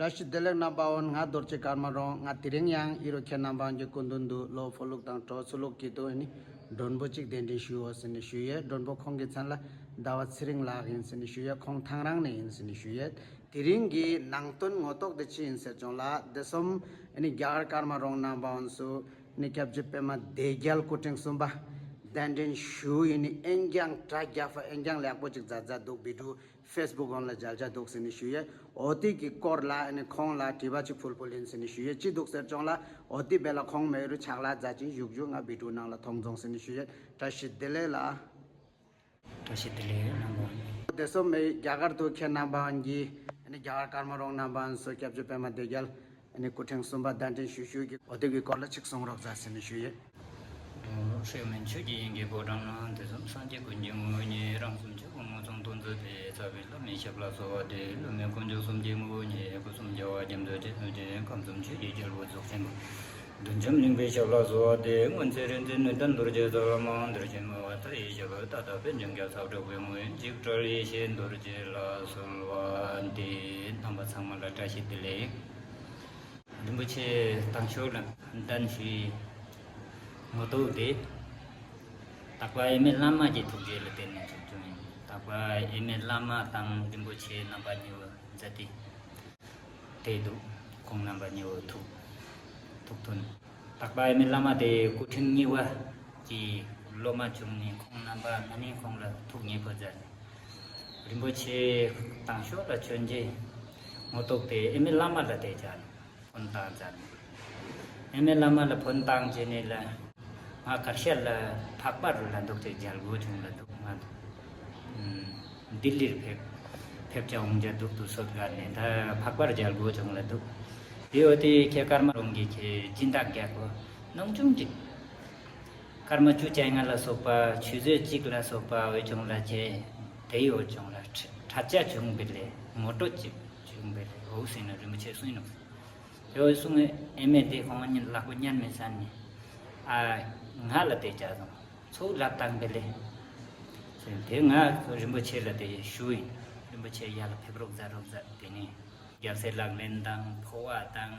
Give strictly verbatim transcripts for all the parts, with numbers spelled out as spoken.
བཀྲ་ཤིས་བདེ་ལེགས་རྣམ་པ་འོན། ང་རྡོ་རྗེ་ཀརྨ་རོང་། ང་དེ་རིང་ཡང་ཨི་རུ་ཁྱེད་རྣམ་པ་འོན་གྱི་སྐུ་མདུན་དུ་བློ་ཕོ་ལུགས་དང་གྲོགས་ཚུ་ལུགས་ཀྱི་དུ་ནི་མགྲོན་པོ་གཅིག་གདན་འདྲེན་ཞུའོ་ཟེར་ནས་ཞུ་ཡས། མགྲོན་པོ་ཁོང་གི་མཚན་ལ་ཟླ་བ་ཚེ་རིང་ལགས་ཡིན་ཟེར་ནས་ཞུ་ཡས། ཁོང་ཐང་རང་ནས་ཡིན་ཟེར་ནས་ཞུ་ཡས། དེ་རིང་གི་ནང་དོན་ངོ་ཐོག་དེ་ཅི་ཡིན་ཟེར་བྱུང་ལ། དེ་སོམ་ཨ་ནི་རྒྱ་གར་ཀརྨ་རོང་རྣམ་པ་འོན་སུ་ཨ་ནི་སྐྱབས་རྗེ་པད་མ་བདེ་རྒྱལ་སྐུ་ཕྲེང་གསུམ་པ་གདན་འདྲེན་ཞུ་ཡིན་ནི་ཨེན་རྒྱང་གྲ་རྒྱ་ཕ་ཨེན་རྒྱང་ལེགས་པོ་ཅིག་མཛད་མཛད་འདུག་བི་ཌིའོ་ཕེ་སི་བུག་འོན་ལ་མཇལ་མཇལ་འདུག་ཟེར་ནས་ཞུ་ཡས། འོ་དེ་གི་སྐོར་ལ་ཨ་ནི་ཁོང་ལ་དྲི་བ་ཅིག་ཕུལ་ཕུལ་ཡིན་ཟེར་ནས་ཞུ་ཡས། ཅི་འདུག་ཟེར་བྱུང་ལ། འོ་དེ་བས་ལ་ཁོང་མེ་རུ་ཕྱག་ལ་མཛད་ཅིང་བཞུགས་བཞུགས། ང་བི་ཌིའོ་ནང་ལ་མཐོང་རྫོང་ཟེར་ནས་ཞུ་ཡས། བཀྲ་ཤིས་བདེ་ལེགས་ལ། བཀྲ་ཤིས་བདེ་ལེགས་རྣམ་པ། དེ་སོ་མེ་རྒྱ་གར་དུ་ཁྱེད་རྣམ་པ་འོན་གྱི་ཨ་ནི་རྒྱ་གར་ཀརྨ་རོང་རྣམ་པ་འོན་སུ་སྐྱབས་རྗེ་པད་མ་བདེ་རྒྱལ་ཨ་ནི་སྐུ་ཕྲེང་གསུམ་པ་གདན་འདྲེན་ཞུ་ཞུ་གི་འོ་དེ་གི་སྐོར་ལ་ཅིག་གསུང་རོགས་མཛད་ཟེར་ནས་ཞུ་ཡས། ཧྲེ་མན་ཆོས་ཀྱི་དབྱིངས་ཀྱི་ཕོ་བྲང་ན། དུས་གསུམ་སངས་རྒྱས་ཀུན་གྱི་ངོ་བོ་ཉིད། རང་གསུམ་ཆོས་སྐུ་ངོ་མཚུངས་སྟོང་མཛོད་དཔལ། རྩ་བའི་བླ་མའི་ཞབས་ལ་གསོལ་བ་འདེབས། བླ་མའི་དཀོན་མཆོག་གསུམ་གྱི་ངོ་བོ་ཉིད། སྐུ་གསུམ་རྒྱལ་བ་རྒྱ་མཚོ་རྗེ་བཙུན་མཁྱེན། ཁམས་གསུམ་ཆོས་ཀྱི་རྒྱལ་པོ་རྫོགས་ཆེན་པོ། བདུད་འཇོམས་གླིང་པའི་ཞབས་ལ་གསོལ་བ་འདེབས། སྔོན་ཚེ་རིག་འཛིན་ནུས་ལྡན་རྡོ་རྗེ་རྩལ་མ། འདིར་བྱོན་མི་བ་ཏཱ་ལའི་ཞབས། ཏདྱ་ཐཱ་པཎ་ཆེན་རྒྱལ་ཚབ་དྲུག་པོའི་ངོ་བོ་ཉིད། འཇིགས་བྲལ་ཡེ་ཤེས་རྡོ་རྗེ་ལ་གསོལ་བ་འདེབས། རྣམ་པ་ཚང་མ་ལ་བཀྲ་ཤིས་བདེ་ལེགས། རིན་པོ་ཆེ་དང་ཤོག་ལ་གདན་ཞུས། ངོ་ཐོག་དེ་དག་པ་ཨེ་མེ་བླ་མ་གི་ཐུགས་རྗེ་ལ་བརྟེན་ནས་བྱུང་བྱུང་ཡིན། དག་པ་ཨེ་མེ་བླ་མ་དང་རིན་པོ་ཆེ་རྣམ་པ་གཉིས་པོ་མཛད་དེ། དེ་འདུག་ཁོང་རྣམ་པ་གཉིས་པོ་ཐུགས་ཐུགས་མཐུན། དག་པ་ཨེ་མེ་བླ་མ་དེ་སྐུ་ཕྲེང་གཉིས་པ་གི་སློབ་མ་བྱུང་ནས། ཁོང་རྣམ་པ་ན་ནིང་ཁོང་ལ་ཐུགས་མཉེས་པོ་མཛད། རིན་པོ་ཆེ་དང་ཤོག་ལ་བྱོན་རྗེས་ངོ་ཐོག་དེ་ཨེ་མེ་བླ་མ་ལ་དེ་བྱ་ནས་ཕོན་བཏང་མཛད་ནས། ཨེ་མེ་བླ་མ་ལ་ཕོན་བཏང་རྗེས་ནས་ལ། ང་གར་ཤར་ལ་འཕགས་པ་རུ་ལ་འདུག་ཅེས་མཇལ་དགོས་བྱུང་ལ་འདུག་ང་ལྡི་ལིར་ཕེབས་ཕེབས་བྱ་འོང་བྱ་འདུག་ཏུ་སོད་གར་ནས་ད་འཕགས་པར་མཇལ་དགོས་བྱུང་ལ་འདུག་དེ་འོ་དེ་ཁྱེད་ཀརྨ་རོང་གི་ཁྱེད་སྦྱིན་བདག་རྒྱལ་པོ་ནང་ཆུང་ཅིག་ཀརྨ་བཅུ་བཅོ་ལྔ་ལ་སོགས་པ་ཆུ་ཚོད་གཅིག་ལ་སོགས་པ་འོས་བྱུང་ལ་བྱས། དེའི་འོས་བྱུང་ལ་ཁྲ་ཁྲ་ཆ་བྱུང་བའི་ལས་ངོ་སྤྲོད་ཅིག་བྱུང་བའི་ལས་འོ་ཟེར་ན་རིན་པོ་ཆེ་གསུངས་ནུག་དེ་འོས་གསུངས་ཨེ་མེ་དེ་ཁོང་གཉིས་ལག་པ་ཉན་མི་ཟ་ནས། ཨ་ང་ལ་དེ་བྱ་དང་ཚོགས་ལབ་བཏང་བའི་ལས་ཟེར། དེ་ང་རིན་པོ་ཆེ་ལ་དེ་ཞུ་ཡིན། རིན་པོ་ཆེ་ཡར་ལ་ཕེབས་རོགས་མཛད་རོགས་མཛད། དེ་ནས་རྒྱལ་སྲས་ལག་ལེན་དང་འཕོ་བ་དང་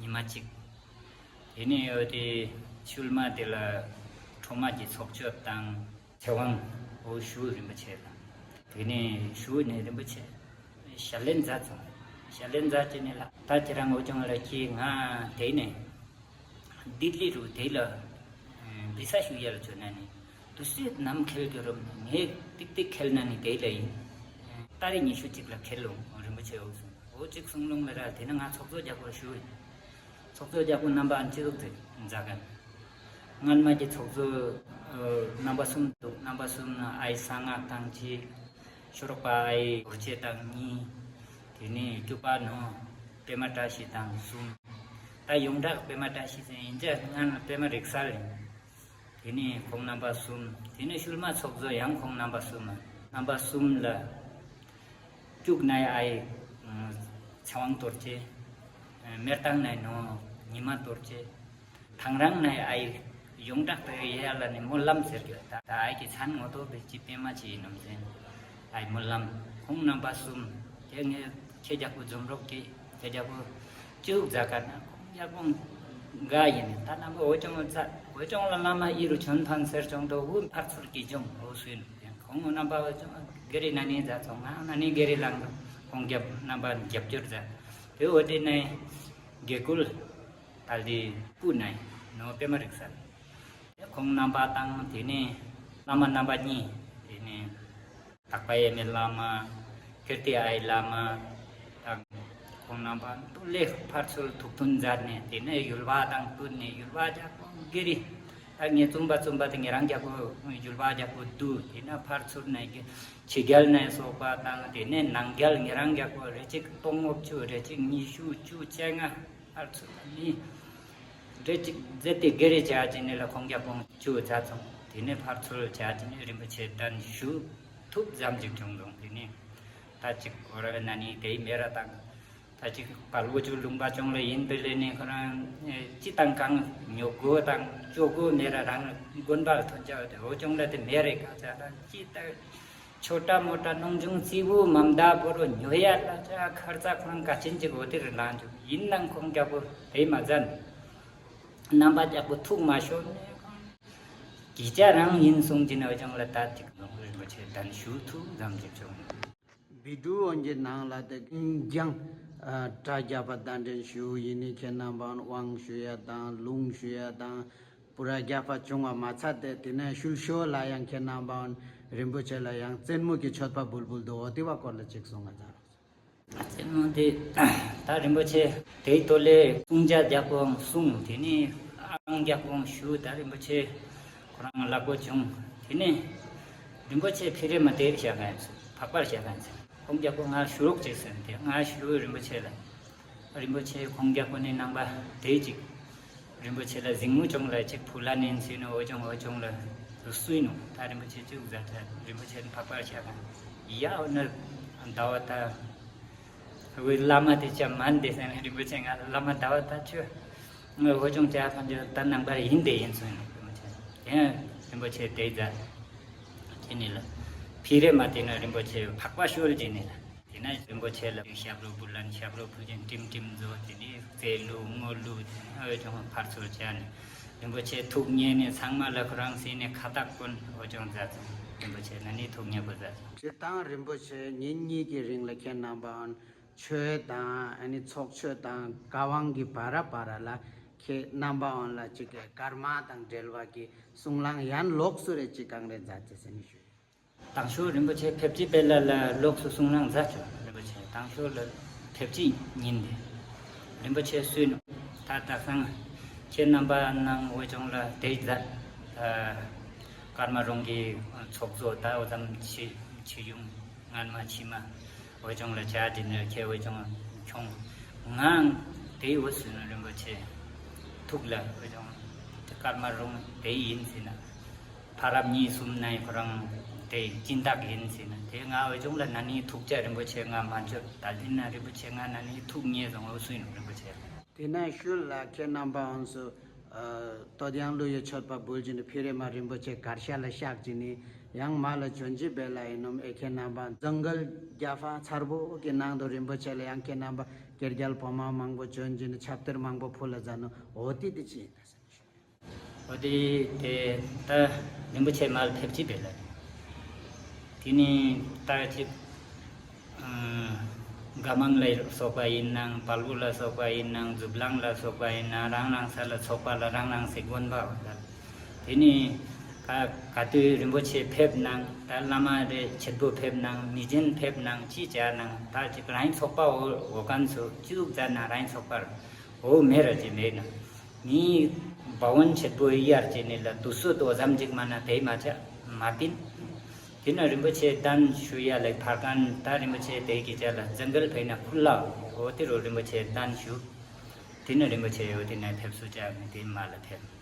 ཉི་མ་གཅིག་དེ་ནས་འོ་དེ་ཤུལ་མ་དེ་ལ་ཁྲོ་མ་གི་ཚོགས་མཆོད་དང་ཚེ་དབང་འོ་ཞུ་རིན་པོ་ཆེ་ལ། དེ་ནས་ཞུ་ནས་རིན་པོ་ཆེ་ཞལ་ལན་མཛད་ཙང་། ཞལ་ལན་མཛད་ཅེས་ནས་ལ་ད་ཁྱེད་རང་འོ་ཅུང་ལ་ཁྱེད་ང་དེ་ནས་ལྡི་ལི་རུ་དེ་ལ་བི་ས་ཞུ་ཡ་ལ་བྱོན་ན་ནི་དུ་སུས་ནམ་ཁེལ་གྱི་རུ་ངས་ཏིག་ཏིག་ཁེལ་ན་ནི་དེ་ལ་ཡིན། ཏ་རིག་ཉི་ཤུ་གཅིག་ལ་ཁེལ་ལོ་རིན་པོ་ཆེ་འོ་གསུངས། འོ་གཅིག་གསུང་ལུང་མེད་ར། དེ་ནས་ང་ཚོགས་གཙོ་རྒྱལ་པོར་ཞུ། ཚོགས་གཙོ་རྒྱལ་པོ་རྣམ་པ་ཨ་ཅི་ཟུག་ཟེར་མཛད་མཁན། སྔན་མ་གི་ཚོགས་གཙོ་ཨ་རྣམ་པ་གསུམ་འདུག་རྣམ་པ་གསུམ་ནི་ཨའི་གསང་སྔགས་དང་གཅིག་ཤོ་རོག་པ་ཨའི་རྡོ་རྗེ་དང་གཉིས། དེ་ནས་སྐྱོབ་པ་ནོ་པད་མ་བཀྲ་ཤིས་དང་གསུམ། ད་ཡོངས་གྲགས་པད་མ་བཀྲ་ཤིས་ཟེར་ཡིན་ཙང་སྔན་ལ་པད་མ་རིག་གསལ་ཡིན། དེ་ནས་ཁོང་རྣམ་པ་གསུམ། དེ་ནས་ཤུལ་མ་ཚོགས་གཙོ་ཡང་ཁོང་རྣམ་པ་གསུམ། རྣམ་པ་གསུམ་ལ་སྐྱུག་ནའི་ཨའི་ཚེ་དབང་རྡོ་རྗེ། སྨེ་རྟགས་ནའི་ནོ་ཉི་མ་རྡོ་རྗེ། ཐང་རང་ནའི་ཨའི་ཡོངས་གྲགས་དུ་ཡེ་ཡ་ལ་ནི་སྨོན་ལམ་ཟེར་གི། ད་ད་ཨའི་གི་མཚན་ངོ་ཐོག་དེ་ཅི་པད་མ་ཅི་ཡིན་ནམ་ཟེར། ཨའི་སྨོན་ལམ། ཁོང་རྣམ་པ་གསུམ། དེ་ངས་ཁྱེད་རྒྱལ་པོ་འཛོམས་རོགས་ཀྱིས་ཁྱེད་རྒྱལ་པོ་ཅི་ཡུག་མཛད་ག་ན་ཁོང་རྒྱལ་པོ་འགའ་ཡིན། ད་རྣམ་པ་འོ་ཅོང་མཛད། འོ་ཅོང་ལ་བླ་མ་ཨི་རུ་བྱོན་ཕན་ཟེར་ཅོང་དུ་འུ་ཕར་ཚུར་གྱི་ཅོང་འོ་སུན། ཁོང་རྣམ་པ་འོ་ཅོང་གེ་རི་ན་ནི་མཛད་ཚོང་ང་ན་ནི་གེ་རི་ལང་། ཁོང་རྒྱབ་རྣམ་པ་རྒྱབ་སྐྱོར་མཛད། དེ་འོ་དེ་ནས་དགེ་ཀུལ། ད་ལྟའི་སྤུ་ནའི་ནོ་པད་མ་རིག་གསལ། ཁོང་རྣམ་པ་དང་དེ་ནས་བླ་མ་རྣམ་པ་གཉིས། དེ་ནས་དག་པ་ཨེ་མའི་བླ་མ། ཀིརྟི་ཨའི་བླ་མ་དང་ཁོང་རྣམ་པ་ཏུ་ལེགས་ཕར་ཚུར་ཐུགས་མཐུན་མཛད་ནས། དེ་ནས་ཡུལ་བ་དང་བསྟུན་ནས་ཡུལ་བ་རྒྱལ་པོ་གེ་རི། ད་ངས་བཙུན་པ་བཙུན་པ་དེ་ཉེ་རང་རྒྱལ་པོ་ཡུལ་བ་རྒྱལ་པོ་བསྡུ། དེ་ནས་ཕར་ཚུར་ནས་ཕྱི་རྒྱལ་ནས་སོགས་པ་དང་། དེ་ནས་ནང་རྒྱལ་ཉེ་རང་རྒྱལ་པོ་རེ་གཅིག་སྟོང་དགུ་བཅུ་རེ་གཅིག་ཉི་ཤུ་བཅུ་བཅོ་ལྔ། ཕར་ཚུར་ནི་རེ་གཅིག་མཛད་དེ་གེ་རེ་བྱ་ཅི་ནི་ལ་ཁོང་རྒྱ་སྟོང་བཅུ་བྱ་ཚོང་། དེ་ནས་ཕར་ཚུར་བྱ་ཅི་ནི་རིན་པོ་ཆེ་གདན་ཞུ་ཐུབ་ཙམ་ཅིག་བྱུང་སོང་། དེ་ནས་ད་ཅིག་གོ་ར་ན་ནི་དེའི་མེ་ར་དང་། ད་ཅིག་བལ་བོ་ཅུ་ལུང་པ་ཅུང་ལ་ཡིན་པའི་ལས་ནི་ཁོ་རང་ཅི་དང་གང་ཉོ་དགོས་དང་སྤྱོད་དགོས་མེ་ར་རང་དགོན་པ་ལ་ཐོན་ཆ་བ་དེ་འོ་ཅུང་ལ་དེ་མེ་རེ་ག་ཆ་དང་ཅི་ལྟ། छोटा मोटा སྣང་ཆུང་རྩེ་བོ་མམ་ད་པོ་རོ་ཉོ་ཡ་ལ་ཅ་ཁར་ཙ་ཁོ་རང་ག་ཅན་ཅིག་འོ་དེ་རུ་ལངས་འཇུག་ཡིན་ནང་ཁོང་རྒྱག་པོ་དེ་མ་ཛན། རྣམ་པ་རྒྱག་པོ་ཐུག་མ་ཤོར་ནས་ཁོང་གི་ཅ་རང་ཡིན་གསུང་གྱིན་འོ་ཅང་ལ་ད་ཅིག་ནོ་རིན་པོ་ཆེ་གདན་ཞུ་ཐུག་ཙམ་ཅིག་བྱུང་། བི་ཌུ་འོན་གྱི་ནང་ལ་དེ་ཀུན་ཀྱང་ཨ་གྲྭ་རྒྱབ་པ་གདན་འདྲེན་ཞུ་ཡིན་ནི་ཁྱེད་རྣམ་པའང་དབང་ཞུ་ཡ་དང་ལུང་ཞུ་ཡ་དང་པུ་ར་རྒྱབ་པ་བྱུང་བ་མ་ཚད་དེ་དེ་ནས་ཤུལ་ཤོ་ལ་ཡང་ཁྱེད་རྣམ་པའང་རིན་པོ་ཆེ་ལ་ཡང་བཙུན་མོ་གི་མཆོད་པ་འབུལ་འབུལ་འདུག་འོ་དེ་བ་སྐོར་ལ་ཅིག་གསུང་ང་ཚར། བཙུན་མོ་དེ་ད་རིན་པོ་ཆེ་དེའི་ཐོག་ལས་གསུང་བྱ་རྒྱག་པའང་གསུང་དེ་ནས་ཨང་རྒྱག་པའང་ཞུ་ད་རིན་པོ་ཆེ་ཁོ་རང་ལག་པོ་བྱུང་དེ་ནས་རིན་པོ་ཆེ་ཕི་རེ་མ་དེ་བཞག་ག་ཡིན་ཚུལ་འཕགས་པར་བཞག་ག་ཡིན་ཚུལ་ཁོང་རྒྱག་པོ་ང་ཞུ་རོགས་བྱེད་ཟེར་ཏེ་ང་ཞུ་རིན་པོ་ཆེ་ལ། རིན་པོ་ཆེ་ཁོང་རྒྱ་ཁོ་ནས་ནང་པ་དེ་ཅིག་རིན་པོ་ཆེ་ལ་གཟིགས་མོ་ཅུང་ལ་ཅིག་ཕུ་ལ་ནན་སུས་ནོ་འོ་ཅུང་འོ་ཅུང་ལ་སུས་ནོ་ད་རིན་པོ་ཆེ་ཅུག་ཟ་ད་རིན་པོ་ཆེ་འཕགས་པར་བྱ་ག་ཡ་འོ་ན་ཟླ་བ་ད་འོ་བླ་མ་དེ་ཅག་མན་དེ་ཟེར་ནས་རིན་པོ་ཆེ་ང་བླ་མ་ཟླ་བ་ད་ཆོས་འོ་ཅུང་ཅག་ཕན་ཆོད་ད་ནང་པར་ཡིན་དེ་ཡིན་སུས་ནོ་རིན་པོ་ཆེ་དེ་རིན་པོ་ཆེ་དེ་ཟ་ཅི་ནི་ལ་ཕི་རེ་མ་དེ་ན་རིན་པོ་ཆེ་འཕགས་པ་ཤོར་ཅི་ནི་ལ། དེ་ན་རིན་པོ་ཆེ་ལ་ཞབས་བྲོ་འབུལ་ལན་ཞབས་བྲོ་ཕུལ་ཅིང་ཀྲིམ་ཀྲིམ་བཟོ་དེ་ནས་རྩེ་བླུག་སྔོ་བླུག་དེ་ནས་འོད་ཅུང་ཕར་ཚུར་བྱས་ནས་རིན་པོ་ཆེ་ཐུགས་མཉེས་ནས་ཚང་མ་ལ་ཁོ་རང་སྲིད་ནས་ཁ་བཏགས་བསྐོན་འོད་ཅུང་མཛད་ཙང་རིན་པོ་ཆེ་ན་ནི་ཐུགས་མཉེས་པོ་མཛད་ཙང་། སྤྱིར་བཏང་རིན་པོ་ཆེ་ཉིན་གཉིས་ཀྱི་རིང་ལ་ཁྱེད་རྣམ་པའང་ཆོས་དང་ཨ་ནི་ཚོགས་ཆོས་དང་བཀའ་དབང་གི་བར་བར་ལ་ཁྱེད་རྣམ་པའང་ལ་གཅིག་གི་ཀརྨ་དང་འབྲེལ་བ་གི་གསུང་ལང་ཡན་ལོགས་སུ་རེ་གཅིག་གང་རེ་མཛད་ཅེས་ཟེར་ནས་ཞུ། དང་ཤོས་རིན་པོ་ཆེ་ཕེབས་ཀྱི་དཔེ་ལ་ལ་ལོགས་སུ་གསུང་ནང་མཛད་ཆོག་རིན་པོ་ཆེ་དང་ཤོས་ལ་ཕེབས་ཀྱི་ཉིན་དེ་རིན་པོ་ཆེ་སུས་ནོ་ད་དག་སང་ཁྱེད་རྣམ་པ་ནང་འོས་སྦྱོང་ལ་དེ་མཛད། ཀརྨ་རོང་གི་ཚོགས་གཙོ་ད་འོ་ཙམ་ཆི་ཆི་ཡུང་སྔན་མ་ཕྱི་མ་འོས་སྦྱོང་ལ་བྱ་དེ་ནས་ཁྱེད་འོས་སྦྱོང་ཁྱོང་ངའང་དེའི་འོས་སུས་ནོ་རིན་པོ་ཆེ་ཐུགས་ལ་འོས་སྦྱོང་ཀརྨ་རོང་དེ་ཡིན་ཟེར་ན། ཕ་རབས་གཉིས་གསུམ་ནའི་ཁོ་རང་དེ་སྦྱིན་བདག་ཡིན་ཟེར་ན་དེ་ང་འོས་སྦྱོང་ལ་ན་ནིང་ཐུགས་རྗེ་རིན་པོ་ཆེ་ང་མ་འཇོག་ད་ལྟ་ན་རིན་པོ་ཆེ་ང་ན་ནིང་ཐུགས་མཉེས་སོང་འོས་སུ་ཡིན་རིན་པོ་ཆེ། དེ་ན་ཤུལ་ལ་ཁྱེད་རྣམ་པའང་སུ་ཏོ་དེ་ཡང་ལུ་ཡི་མཆོད་པ་འབུལ་གྱིན་ཕི་རེ་མ་རིན་པོ་ཆེ་གར་ཤ་ལ་བཤགས་ཀྱིན་ནི་ཡང་མ་ལ་བྱོན་གྱི་བེ་ལ་ཡིན་ནོམ་ཨེ་ཁྱེད་རྣམ་པ་ཛང་གལ་རྒྱ་ཕ་མཚར་པོ་གི་ནང་དུ་རིན་པོ་ཆེ་ལ་ཡང་ཁྱེད་རྣམ་པ་སྐྱེར་རྒྱལ་བོ་མ་མང་པོ་བྱོན་གྱིན་ཁྱབ་གཏེར་མང་པོ་ཕུལ་ལ་ཛ་ནོ་འོ་ཏི་ཏི་ཅི་ཡིན། འོ་དེ་དེ་ད་རིན་པོ་ཆེ་མར་ཕེབས་ཀྱི་བེ་ལ། དེ་ནི་ད་ཅིག་དགའ་མང་ལ་སོགས་པ་ཡིན་ནང་བལ་པོ་ལ་སོགས་པ་ཡིན་ནང་མཛུབ་གླང་ལ་སོགས་པ་ཡིན་ནང་རང་རང་ས་ལ་ཚོགས་པ་ལ་རང་རང་སའི་དགོན་པ་བ་ད། དེ་ནི་ག་ག་དུས་རིན་པོ་ཆེ་ཕེབས་ནང་ད་བླ་མ་རེ་ཆེད་པོ་ཕེབས་ནང་མི་ཆེན་ཕེབས་ནང་ཅི་བྱ་ནང་ད་ཅིག་རང་ཚོགས་པ་འོ་འོ་གན་ཚོ་ཅི་ཟུག་མཛད་ན་རང་ཚོགས་པར་འོ་མེ་ར་ཅི་མེད་ནང་། ནི་བ་འོན་ཆེད་པོ་ཡི་ཡར་ཅི་ནི་ལ་དུ་སོ་དོ་ཙམ་ཅིག་མ་ན་དེ་མ་ཆ་མ་པིན། དེ་ན་རིན་པོ་ཆེ་གདན་ཞུ་ཡ་ལེགས་ཕར་གན་ད་རིན་པོ་ཆེ་དེ་གི་ཅ་ལ་ཛང་གལ་ཕེ་ན་ཁུ་ལ་འོ་དེ་རུ་རིན་པོ་ཆེ་གདན་ཞུ། དེ་ན་རིན་པོ་ཆེ་འོ་དེ་ན་ཕེབས་སུ་ཅ་མི་དེ་མ་ལ་ཕེབས།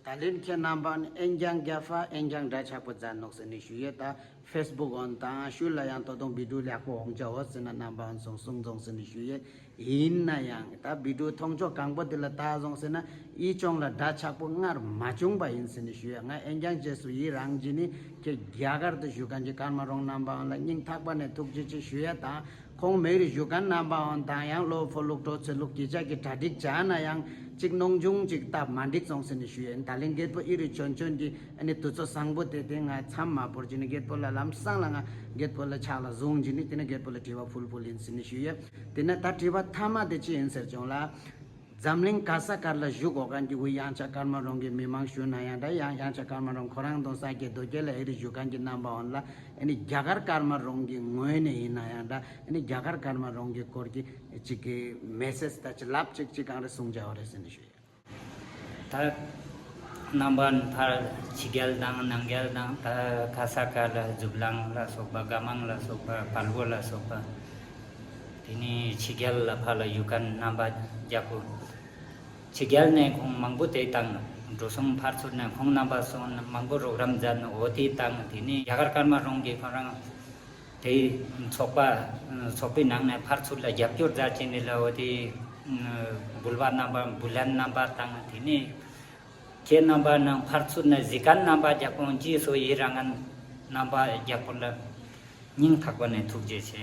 ད་ལན་ཁྱེད་རྣམ་པ་ཨན་ཀྱང་རྒྱ་ཕ་ཨན་ཀྱང་འདྲ་ཆགས་པོ་མཛད་ནོག་ཟེར་ནི་ཞུ་ཡས་ད། ཕེ་སི་བུག་འོན་དང་ཤུལ་ལ་ཡང་ཏོ་ཏོང་བི་ཌིའོ་ལེགས་པོ་འོང་ཅ་འོ་ཟེར་ན་རྣམ་པ་འོན་སོང་གསུང་རྫོང་ཟེར་ནི་ཞུ་ཡས་ཡིན་ན་ཡང་ད་བི་ཌིའོ་མཐོང་ཕྱོགས་གང་པོ་དེ་ལ་ལྟ་སོང་ཟེར་ན་ཨི་ཅོང་ལ་འདྲ་ཆགས་པོ་སྔར་མ་བྱུང་པ་ཡིན་ཟེར་ནི་ཞུ་ཡས། ང་ཨན་ཀྱང་རྗེས་སུ་ཡི་རང་གི་ནི་ཁྱེད་རྒྱ་གར་དུ་བཞུགས་མཁན་གྱི་ཀརྨ་རོང་རྣམ་པ་འོན་ལ་སྙིང་ཐག་པ་ནས་ཐུགས་རྗེ་ཆེ་ཞུ་ཡས་དང་། ཁོང་མེ་རི་བཞུགས་མཁན་རྣམ་པའང་དང་ཡང་ལོ་ཕོ་ལུག་གྲོ་ཚེ་ལུག་གི་ཅག་གི་གྲ་སྒྲིག་བྱ་ན་ཡང་གཅིག་གནོང་ཆུང་གཅིག་སྟབས་མ་འགྲིག་སོང་ཟེར་ནས་ཞུ་ཡས། ད་ལན་རྒད་པོ་ཨི་རི་ཆོན་ཆོན་གྱི་ཨ་ནི་དུས་ཚོད་བཟང་པོ་དེ་དེ་ང་མཚམས་མ་བོར་གྱི་ནི་རྒད་པོ་ལ་ལམ་སང་ལ་ང་རྒད་པོ་ལ་ཕྱག་ལ་བཟུང་གྱི་ནི་དེ་ནི་རྒད་པོ་ལ་དྲི་བ་ཕུལ་ཕུལ་ཡིན་ཟེར་ནས་ཞུ་ཡས། དེ་ནས་ད་དྲི་བ་མཐའ་མ་དེ་ཅི་ཡིན་ཟེར་བྱུང་ལ། འཛམ་གླིང་ག་ས་གར་ལ་བཞུགས་འོ་མཁན་གྱི་དབུས་གཡང་ཆ་ཀརྨ་རོང་གི་མི་མང་ཞུ་ན་ཡང་འདྲ་ཡང་གཡང་ཆ་ཀརྨ་རོང་ཁོ་རང་དང་ས་སྐྱེ་རྡོ་སྐྱེ་ལ་ཨེ་རི་བཞུགས་མཁན་གྱི་རྣམ་པ་འོན་ལ་ཨ་ནི་རྒྱ་གར་ཀརྨ་རོང་གི་ངོས་ནས་ཡིན་ན་ཡང་འདྲ་ཨ་ནི་རྒྱ་གར་ཀརྨ་རོང་གི་སྐོར་གྱི་གཅིག་གི་མེ་སེ་ཇི་ད་ཅི་ལབ་ཅིག་ཅིག་གང་རེ་གསུང་བྱ་བ་རེད་ཟེར་ནས་ཞུ་ཡ། ད་རྣམ་པ་ཕར་ཕྱི་རྒྱལ་དང་ནང་རྒྱལ་དང་ད་ག་ས་ག་ལ་མཛུབ་གླང་ལ་སོགས་པ་དགའ་མང་ལ་སོགས་པ་བལ་པོ་ལ་སོགས་པ། དེ་ནས་ཕྱི་རྒྱལ་ལ་ཕར་ལ་ཡུལ་མཁན་རྣམ་པ་རྒྱ་བོད། ཕྱི་རྒྱལ་ནས་ཁོང་མང་པོ་དེ་བཏང་འགྲོ་སོང་ཕར་ཚུར་ནས་ཁོང་རྣམ་པ་སོང་ནས་མང་པོ་རོགས་རམ་མཛད་ནས་འོ་དེ་བཏང་དེ་ནས་རྒྱ་གར་ཀརྨ་རོང་གིས་ཁོ་རང་དེ་ཚོགས་པ་ཚོགས་པའི་ནང་ནས་ཕར་ཚུར་ལ་རྒྱབ་སྐྱོར་མཛད་ཅེས་ནས་ལ་འོ་དེ་འབུལ་བ་རྣམ་པ་འབུལ་ལན་རྣམ་པ་བཏང་དེ་ནས། ཁྱེད་རྣམ་པ་ནང་ཕར་ཚུར་ན་གཟིགས་མཁན་རྣམ་པ་རྒྱ་ཁོང་ཅིའི་སོ་ཡི་རང་ངན་རྣམ་པ་རྒྱ་ཁོང་ལ་ སྙིང་ཐག་པ་ནས་ཐུགས་རྗེ་ཆེ།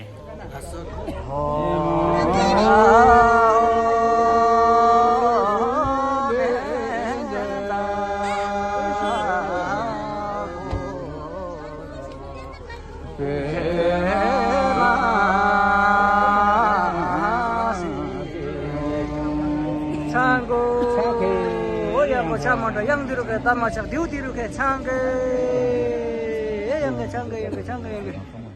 ཆང་གོ། ཡག་པོ་ཆ་མ་འདྲ་ཡང་འདི་རུ་ཁེ་ད་མ་ཆག་དེའུ་འདི་རུ་ཁེ་ཆང་གེ། ཡང་གེ་ཆང་གེ་ཡང་གེ་ཆང་གེ་ཡང་གེ།